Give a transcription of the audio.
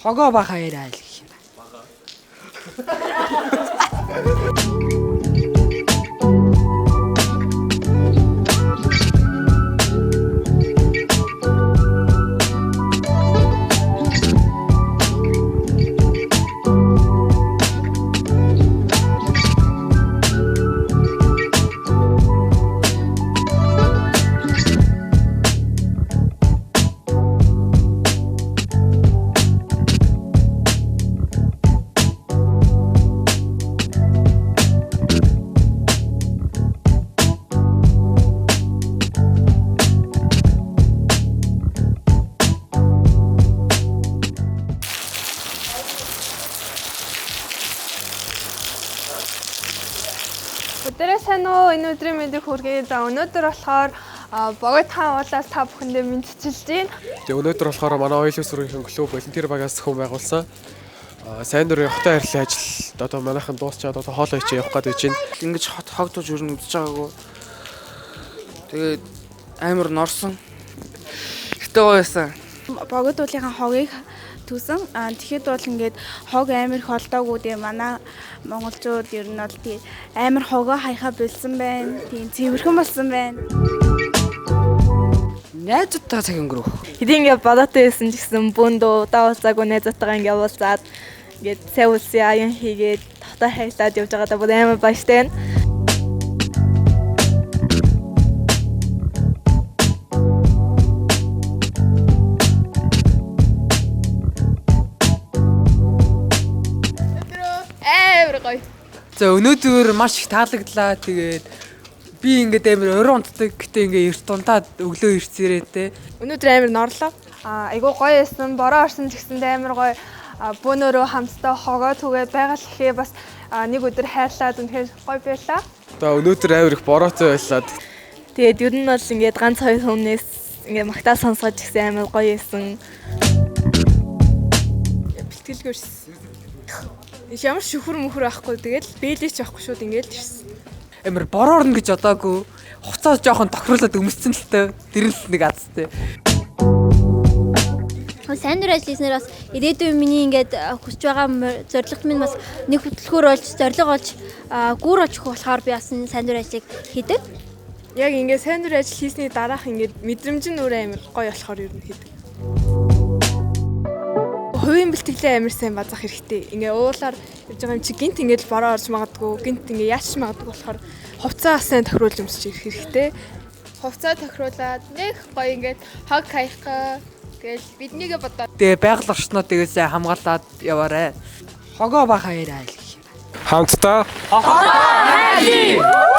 Хогоо бага хоёр айл гэх юм. Өдрөө сайн уу? Энэ өдрийн мэндийг хүргэе. За өнөөдөр болохоор Богод хаан уулаас та бүхэндээ мэндчилж байна. Тэгээ өнөөдөр болохоор манай оюун сүргийн клуб волонтер багаас зохион байгуулсан. Сайн дурын хотын хайрлын ажил одоо манайхан дуусчаад одоо хоолой хийчих явах гээд байж байна. Ингэж хот хогдож ер нь үзэж байгаагүй. Тэгээд амар норсон. Гэтэ гоё байсан. Богод уулынхаа хогийг түүсэн. Аа тэгэхэд бол ингээд хог амар их олдоогүй дээ. Манай монголчууд ер нь бол тий амар хогоо хаяхаа болсон байна. Тийм цэвэрхэн болсон байна. Найзуудтайгаа цаг өнгөрөөх. Хэдий ингээ бодоотой байсан ч гэсэн бөөндөө удаа уулзаагүй найзуудтайгаа ингээ уулзаад ингээд сайн үлсэн аян хийгээд тогтоо хайрлаад явж байгаадаа бүр амар баяртай байна. Амар гоё. За өнөөдөр маш их таалагдлаа. Тэгээд би ингээд амар орой унтдаг. Гэтэ ингээд эрт унтаад өглөө ирцээрээ те. Өнөөдөр амар норлоо. Айгуу гоё байсан. Бороо орсон ч гэсэндээ амар гоё. Бөөнөрөө хамтдаа хогоо түгээд байгаль ихээ бас нэг өдөр хайрлаад үнэхээр гоё байлаа. Одоо өнөөдөр амар их бороотой байлаа. Тэгээд ер нь бол ингээд ганц хоёр хүмүүнээс ингээд магтаал сонсгож гэсэн амар гоё байсан. Бэлтгэлгүй ирсэн. Ямар шүхүр мөхөр байхгүй тэгэл бэлээч авахгүй шууд ингээд л ирсэн. Амар бороо орно гэж бодоагүй. Хуцаа жоохон тохируулаад өмссөн л тээ. Тэр л нэг азтай. Сайн дур ажил хийснээр бас ирээдүйн миний ингээд хүсэж байгаа зорилгот минь бас нэг хөтөлбөр болж зорилго болж гүр болж өгөх болохоор би бас энэ сайн дур ажлыг хийдэг. Яг ингээд сайн дур ажил хийсний дараах ингээд мэдрэмж нь өөр амар гоё болохоор ер нь хийдэг. Хувийн бэлтгэлээ амар сайн базах хэрэгтэй. Ингээ уулаар явж байгаа юм чи гинт ингээд л бороо орж магадгүй, гинт ингээ яач магадгүй болохоор хувцаа сайн тохируулж өмсч ирэх хэрэгтэй. Хувцас тохируулаад нэг гоё ингээд хог хаях тэгэл биднийгээ бодоод Тэгээ байгаль орчноо тэгээ сайн хамгаалаад яваарэ. Хогоо бага хоёр айл гэх юм. Хамтдаа Хогоо хайрлаа.